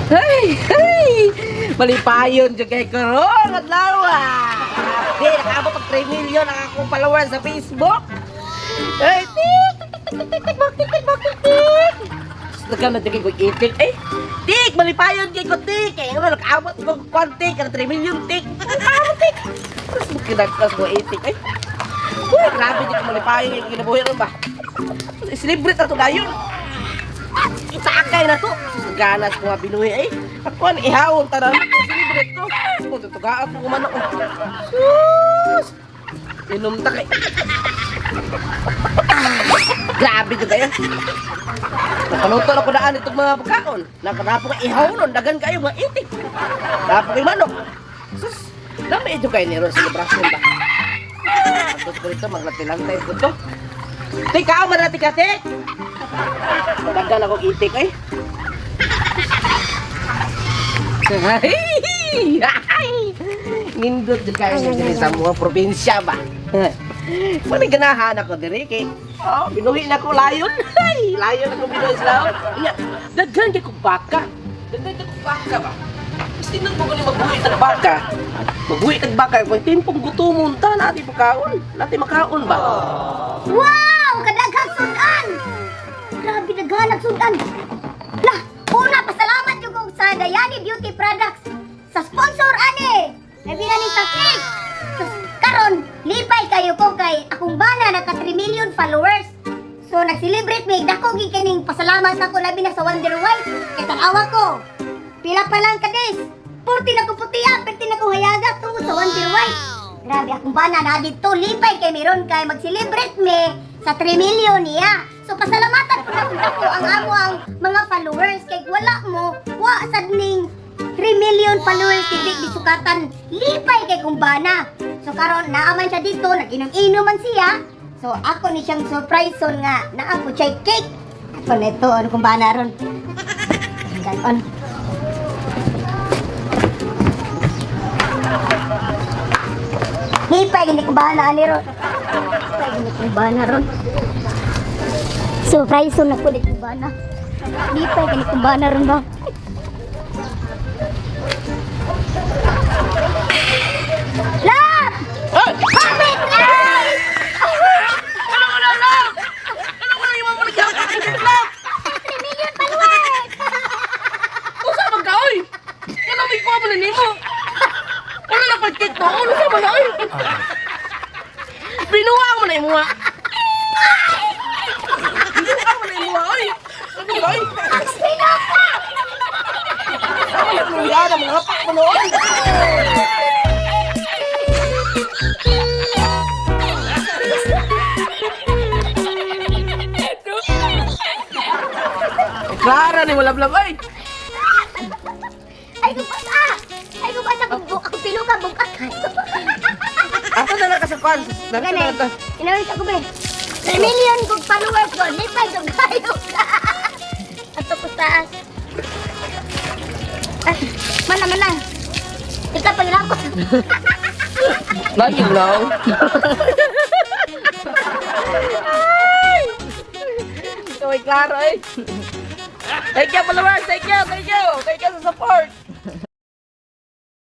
Hey, hey! Malipayon jud kay karon adlaw. Di nakaabot og 3 million ang akong followers sa Facebook. Hey, tik tik tik tik tik tik tik tik tik tik. Nagkan na ko itik eh. Tik, malipayon kay ko tik. Kay ano nakaabot ko kwan tik, 3 million tik. Nakaabot tik. Terus kinagkas ko itik eh. Uy, grabe di ko malipayon yung kinabuhi ron ba. Celebrate na to dayon. Itakay na to. Ganas ko nga binuhi eh. Ako ang ihawon tanan. Celebrate ko. Kung tutugaan ko manok. Sus! Inom ta kay. Ah, grabe jud kayo. Nakaluto na ko daan itong mga pagkaon. Nakanapo ka ihaw nun. Dagan kayo mga itik. Napo kay manok. Sus! Dami ito kayo niron selebrasyon ba? Tapos ko dito, maglatilantay ko to. Tika, man natin ka, tik! Dagan ako itik eh. Ay! Ay! Nindot jud kayo diri sa mga probinsya ba. Muna ganahan ako diri kay oh, binuhi na ko layon. Ay, layon ako binuhi sa laon. Iya, daghan kay kog baka. Daghan kay kog baka ba. Mas tinan mo gani magbuhi tag baka. Magbuhi tag baka kung timpong gutomon ta natin pagkaon. Natin makaon ba? Wow! Kadaghang sudan! Grabe, daghanag sudan! Lah, una, pasalamat yung kong sa Dayani Beauty Products sa sponsor, ani! Labi na ni sa cake! So, karon, lipay kayo ko kay akong bana naka 3 million followers. So, nag-celebrate mi, dako gyud kining pasalamat ako labi na sa Wonder White. Kay tan-awa ko. Pila pa lang ka days. 40 na ko puti ah, 40 na ko hayaga tungod sa Wonder White. Grabe akong bana na dito lipay kay meron kay mag-celebrate me sa 3 million niya. So pasalamatan ko na kung dako ang amo ang mga followers kay wala mo wa sad ning 3 million followers dili gisukatan lipay kay kung bana. So karon naa man siya dito nag-inom-inom man siya. So ako ni siyang surprise son nga naa po siya cake. Ako nito ano kung bana ron. Ganon. Hipay gini ko bana ani ron. Hipay gini ko bana ron. Surprise son ako di ko bana. Hipay gini ko bana ron ba. Love! Ay! Happy Christmas! Ano ko na lang? Ano ko na yung mga maligyan? 3 million followers! Usa man ka oy. Wala may kuha man nimo. Wala na pagkit to. Ano sa man oy? Binuha mo na imuha. Binuha mo na imuha oy. Ano ba oy? Pinuka! Ano na luya na mga pak mo oy. Clara ni wala blab ay. Ay kubasa! Ay kubasa kung ako pinuka bugak. Ako na lang kasapan. Gani. Inawin sa kubi. 3 million kog followers ko. Lipay kog kayo ka. Ato ko taas. Ah, mana mana. Ikaw pagilakot. Lagi lang. Ito ay klaro eh. Thank you, followers. Thank you, thank you. Thank you sa support.